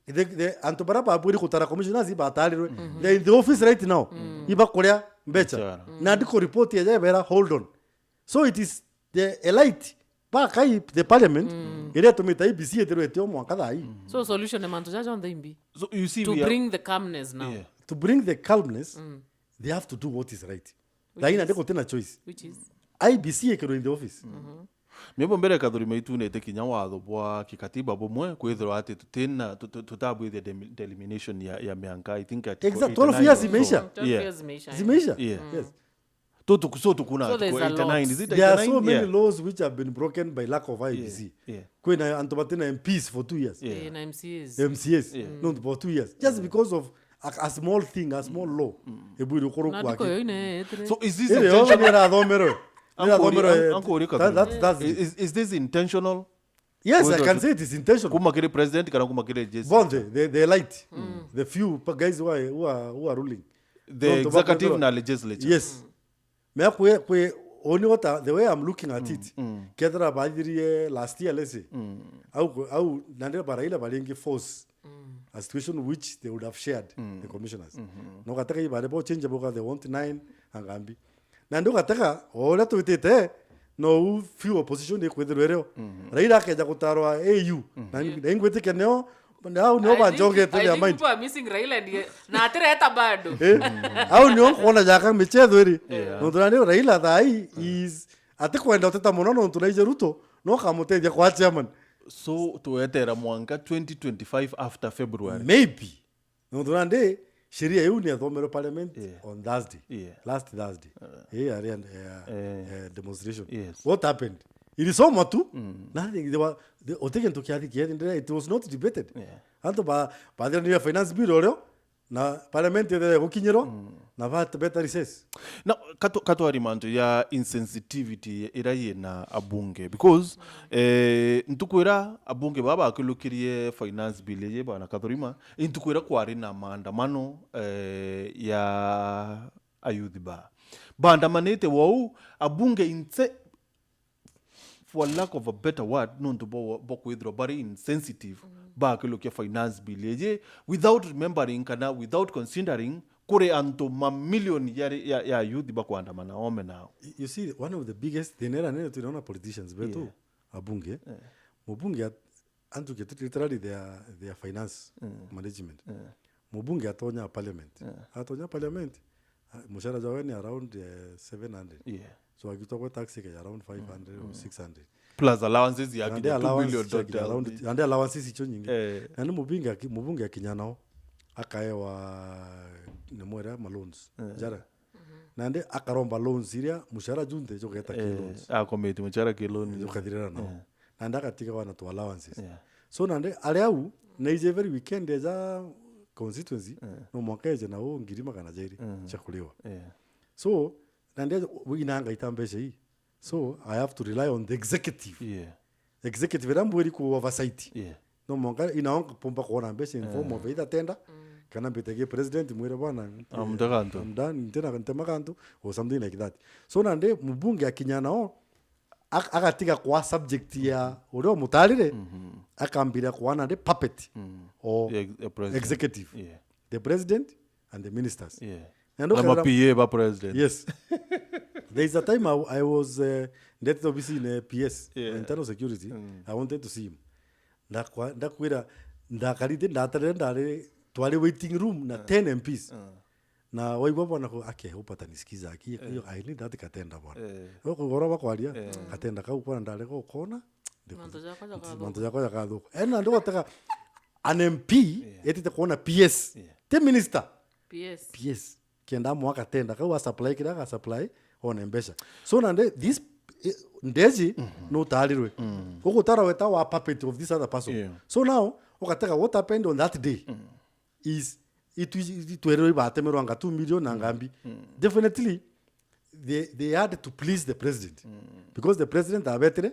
The, the, antu baria babwiri gutara commissioners ibatarirwe. They're in the office right now. Ibakuria mbecha. Mchara. Na ndiko report ya jebera, hold on. So it is the elite bakai the parliament iria itumite I B C ithirwe itio mwanka thaa hii. So solution ni mantu jaja onthe imbi. So you see, to bring the calmness now. Yeah. To bring the calmness, they have to do what is right. Thaa hii nandi gutina choice. Which is? I B C ikirwe in the office. Miabo mbere Kathuri Maitu nete kinya watho bwa kikatiba bumwe kwithirwa ati tutina, tu-, tu-, tutabwithia dem-, delimitation ya, ya mianka. I think at twelve years imeisha. Twelve years imeisha. Yeah. Yes. Tu-, tu-, so tukuna So there's a lot. eighty-nine, is it There are so eighty-nine? many Yeah. laws which have been broken by lack of I E B C. Yeah, yeah. Kwina antu batina M Ps for two years. Yeah. Eh, na M C As. M C As. Yeah. No, for two years. Just because of a, a small thing, a small law. Ebwiri ukorwo Na kwa ndiko yo ki- ine etire. So is this Iri yo intentional? Ni arathomerwe. Ni Uncle, arathomerwe. Uncle, Rick, That, that, that's Is, is this intentional? Yes, I Whether can to say it is intentional. Kuma kiri president kana kuma kiri J C. Both, the, the light. The few pa-, guys who are, who are, who are ruling. The No, executive tobacco na legislature. Yes. Me kwe, kwe, only what I, the way I'm looking at it. Kethira baithirie last year, let's say. Au, au, nandira baraila baringi force. A situation which they would have shared, the commissioners. No gataka ibare bo change boka they want nine, angambi. Na ndio gataka, o uria twitite, no u few opposition ikwithirwa irio. Raila akeja gutarwa A U. Na, na ingwitikia nio, na au nio I think, banjongete I their think mind. People are missing Raila ndiye. Na atireta bado. Eh? Au nio nkwona jaka michetho iri. Yeah. Nontu na nio Raila thai is, atikwenda uteta muno nontu naije Ruto, no kamutethia kwa chairman. So, tuetera mwanka twenty twenty-five after February. Maybe. Nontu nandi, sheria iu ni yathomerwe parliament Yeah. on Thursday. Yeah. Last Thursday. Eh, ari and, eh, Eh. eh, demonstration. Yes. What happened? Ilisomwa tu. Nothing. They were, they, uti gintu kiathi kiendere. It was not debated. Yeah. Antu ba, bathiranire finance bill urio, na parliament ethire gukinyirwa, na bat-, better recess. Na katu-, katwari mantu ya insensitivity ira yina abunge, because, eh, ntuku ira abunge baba bakilukirie finance bill iji, bwana Kathurima, intuku ira kwari na maandamano, eh, ya ayouth ba. Baandamanite wou, abunge inse-, for lack of a better word, nontu bo, bo kwithirwa bari insensitive, bakilukia finance bill iji, without remembering kana without considering kuri antu mamilioni ya, ya, ya youth bakwandamana ome nao. Y-, you see, one of the biggest thina ira nene tunaona politicians betu, Yeah. abunge, Yeah. mubunge at-, antu ke literally their, their finance management. Yeah. Mubunge atonya parliament. Yeah. Atonya parliament, ah, mushara jwawe ni around, eh, seven hundred. Yeah. So agitwa kwa tax ke around five hundred or six hundred. Plus allowances ya nandi kinya two million dollars. Around, nandi allowances icho nyingi. Eh. Nandi mubunge aki-, mubunge akinya nao, akaewa ni mwera ma loans. Eh. Jara. Nandi akaromba loans iria mushara junthe jugeta ki Eh, loans. Akomiti mushara ki loan. Jukathirira nao. Eh. Nandi agatiga wana tu allowances. Yeah. So nandi ari au, na ije every weekend eja constituency, no mwanka eje na u ngiri magana jairi cia kuriwa. Yeah. So, nandi aja, "Wi, inanga ita mbeca ii." So, I have to rely on the executive. Yeah. Executive iria mbwiri ku oversight. Yeah. No mwanka inao mpumba kuona mbeca in form of either tender, kana mbite ki president mwire, "Bwana, I'm done, ntina, ntema kantu," or something like that. So, nandi mubunge akinya nao, ak-, agatiga kwa subject ya uria umutarire, akambira kwa nandi puppet o Yeah, the president. Executive. Yeah. The president and the ministers. Yeah. Na Na ndukagira ma P A ba president. Yes. There is a time I, I was, uh, ndetete obisi-ini ya P S, Yeah. internal security. I wanted to see him. Ndakwa-, ndakwira, ndakarite, ndatarire, ndari, twari waiting room na ten M Ps. Na waigua bwana ku, "Ake, hope atanisikiza, aki, hiyo, I need that katenda bwana." Eh. Ugoro bakwaria, Eh. katenda kau bwana ndari gukona, Mantu jakwa jakathuka. Mantu jakwa jakathuka. Eh, na ndio wataka an M P etite kuona P S. Yeah. Ti minister. P S. P S. Kenda mwa katenda, kau a supply kira ga supply, one mbeca. So nande, this, eh, ndeji, no utarirwe. Ugutara weta wa puppet of this other person. Yeah. So now, ugatega what happened on that day. is itu, itu, itwererwe ibatemerwa anga two million na ngambi. Definitely, they, they had to please the president. Because the president abetire,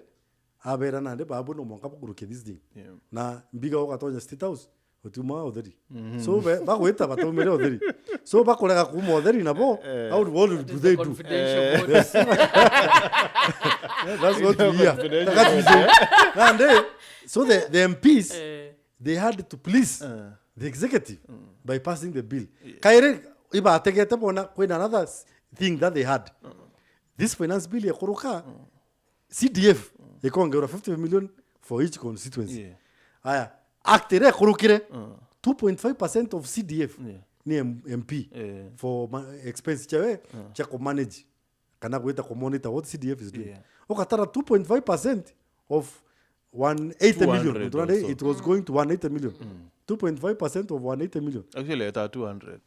abera nande, "Babu, no mwanka bukuruke this thing." Yeah. Na mbiga ugatonya State House, utiuma utheri. So, be, bagwita batumire utheri. So, bakurega kuma utheri nabo, Eh. how, what do they do? Confidential vote. Yes. Yeah, that's what we hear. Confidential vote. Nande, so the, the M Ps, Eh. they had to please Eh. the executive by passing the bill. Yeah. Kairi ibategete bona kwina another s-, thing that they had. This finance bill ikuruka, C D F ikongerwa fifty million for each constituency. Yeah. Aya, act ire ikurukire, two point five percent of C D F Yeah. ni M-, M P Yeah. for ma-, expense chawe cha ku manage. Kana gwita ku monitor what C D F is doing. Yeah. Ukatara two point five percent of one eighty million. Two hundred or so. It was going to one eighty million. Two point five percent of one eighty million. Actually, at two hundred.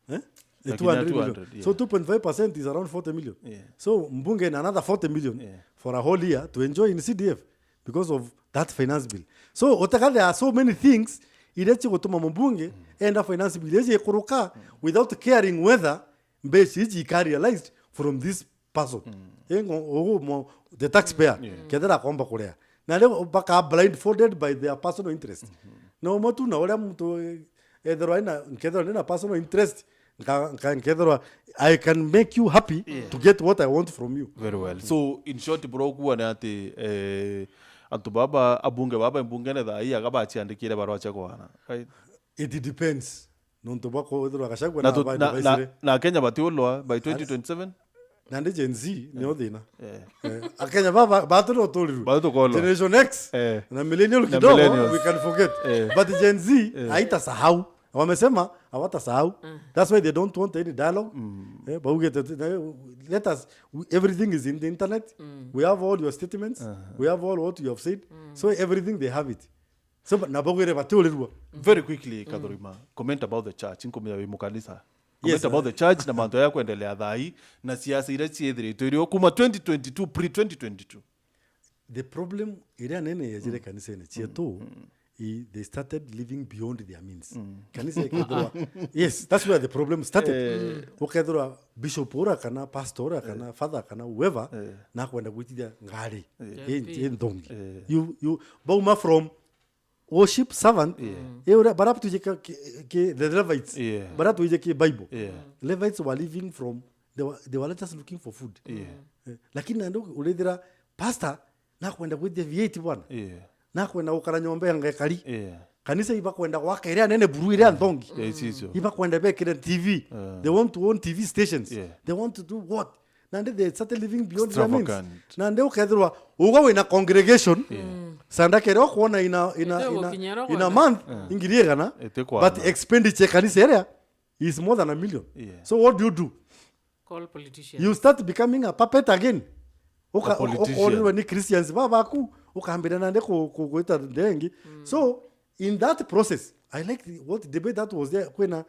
Eh? Eh, two hundred million. Two hundred, yeah. So two point five percent is around forty million. Yeah. So mbunge ina another forty million, yeah, for a whole year to enjoy in C D F because of that finance bill. So utaka, there are so many things iria cigutuma mbunge, mm, enda finance bill iria cikuruka, mm, without caring whether mbeca iji ika realized from this person. Mm. Ingo, ugu mo, the taxpayer, yeah, kethira akomba kuria. Na riu baka blindfolded by their personal interest. Mm-hmm. Na umwe tu na uria muntu, eh, ethirwa ina, nkethirwa ndina personal interest, nka-, nka-, nkethirwa I can make you happy, yeah, to get what I want from you. Very well. So, in short, bro, ukuwa ni ati, eh, antu baba, abunge baba, mbungene thaa ii, aga baciandikire barua cia kwana, right? It depends. Nontu bwa kwithirwa Gachagua na, na tu-, na, na, na Kenya batiulwa by twenty twenty-seven? Nandi Gen Z nio thina. Eh. Eh, Akenya baba, batu no turirwe. Batu tukolwa. Generation X, eh, na millennial na kidogo, millennials, we can forget. Eh. But Gen Z, eh, haitasahau. Wamesema hawatasahau. Mm. That's why they don't want any dialogue. Mm. Eh, baugite, let us, we, everything is in the internet. Mm. We have all your statements. Uh-huh. We have all what you have said. Mm. So everything they have it. So, ba-, na bagwire batiurirwa. Very quickly, mm, Kathurima, comment about the church, nkumenya wi mukanisa. Comment, yes, about the church na mantu ya kwendelea thaa ii, na siasa iria ciithiritwe irio kuma twenty twenty-two, pre twenty twenty-two. The problem iria nene yajire, mm, kanisene cietu, mm, i, they started living beyond their means. Mm. Kanisa ikethirwa, yes, that's where the problem started. Eh. Mm. Ukethirwa bishop ura kana pastor ura kana, eh, father kana whoever, eh, nakwenda gwitithia ngari, eh, i, i nthongi. Eh. You, you, bauma from worship servant, yeah, mm, eh, uria, bara tuije ki, ki, ki, the Levites, yeah, bara tuije ki Bible. Yeah. Levites were living from, they were, they were just looking for food. Yeah. Eh, lakini nandi urithira pastor nakwenda gwithia V eight bwana. Yeah. Nakwenda gukara nyomba ya ngekari. Yeah. Kanisa ibakwenda gwaka iria nene buru iria nthongi. Yeah, it's easy. Ibakwenda bekire T V. Yeah. They want to own T V stations. Yeah. They want to do what? Nandi they started living beyond their means. Extravagant. Nandi ukethirwa uga wina congregation, yeah, mm, sanda kere okwona ina, ina, ina, gukinyira ina kwanza month, yeah, ingiri igana, but expenditure kanisa iria is more than a million. Yeah. So what do you do? Call politicians. You start becoming a puppet again. Uka-, a politician. Ukorirwa ni Christians babaku, ukambira nandi ku-, ku-, gwita ndengi. Mm. So, in that process, I like the, what debate that was there, kwina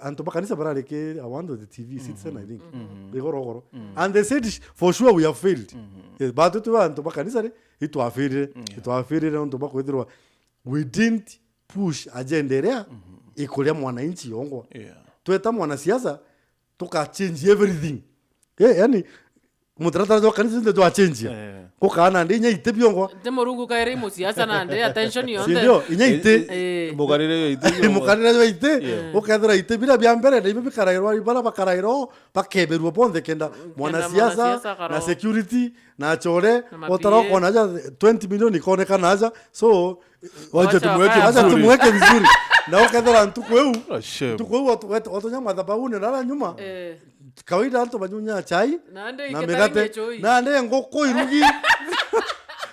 antu ba kanisa barari ki, I want the T V, Citizen, I think. Mm-hmm. Igoro goro. Mm. And they said, "For sure we have failed." Mm-hmm. Yes, but tu antu ba kanisa ri, itwafirire, mm, yeah, itwafirire nontu ba kwithirwa we didn't push agenda iria, mm-hmm, ikuria mwananchi yongwa. Yeah. Tweta mwanasiasa, tuka change everything. Eh, yani, mutaratara jwa kanisa ndio jwa change. Eh. Kukaana ndi inya ite biongo. Nti Murungu kairi musiasa na ndi attention yonthe. Si ndio? Inya ite. Eh, eh, eh. Mukarire yo ite biongo. Mukarire yo ite. Yeah. Ukethira ite bira bia mbere, na ibe bikarairwa, ibara bakarairwa, bakeberwa bonthe kenda mwanasiasa, mwanasiasa karo, na security, na achore, na ma P A. Otara kona aja twenty million ikonekana aja. So, wacha, wacha tumweke vizuri. Wacha tumweke vizuri. Na ukethira ntuku iu, ah, shame, ntuku iu watu, watu, watu nya madhabahuni na ala nyuma. Eh. Kawaida antu banyunya chai na migate. Nandi nguku irugi.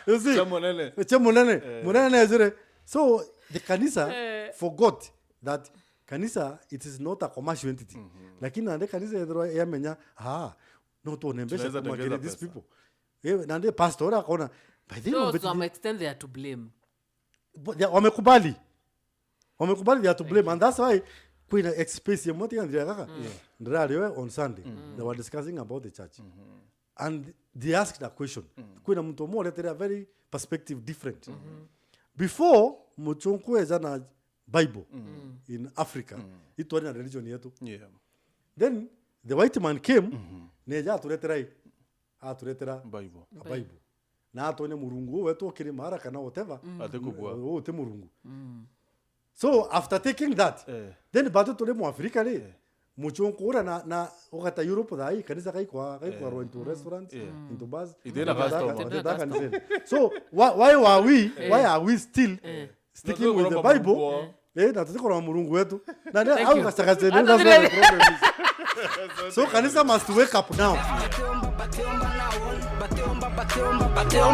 You see? Cha munene. Cha munene. Eh. Munene nezire. So, the kanisa, eh, forgot that kanisa, it is not a commercial entity. Mm-hmm. Lakini nandi kanisa yethirwa yamenya, ah, no tuone mbeca kuma kiri these people. Tunaweza tengeza pesa. Eh, nandi pastor akona, by the way, so, to some extent they are to blame. But they, wamekubali. Wamekubali they are to blame. Thank you. And that's why kwina ex-, space ya mwati ya ndira kaka. Mm. Yeah. Ndirari we on Sunday. Mm. They were discussing about the church. Mm-hmm. And they asked a question. Mm. Kwina muntu umwe uretere a very perspective different. Mm-hmm. Before, muchunku eja na Bible, mm, in Africa, mm, itwari na religion yetu. Yeah. Then, the white man came, mm-hmm, neja aturetera i, aturetera Bible. A Bible. Bible. Na atonya Murungu uu wetu ukiri mara kana whatever. Mm. Atikubua. Uu ti Murungu. Mm. So, after taking that, eh, then bado turi mu Africa ri, eh, muchunku uria na, na ugata Europe thaa ii, kanisa kaikwa, kaikwa, eh, ro into restaurants, eh, mm, into bars, ithe na customer, ithe na customer. So, why, why are we, eh, why are we still, eh, sticking with the Bible? Eh, na tutikorwa Murungu wetu. Na ni au gacagace ni, that's where the problem is. So kanisa must wake up now.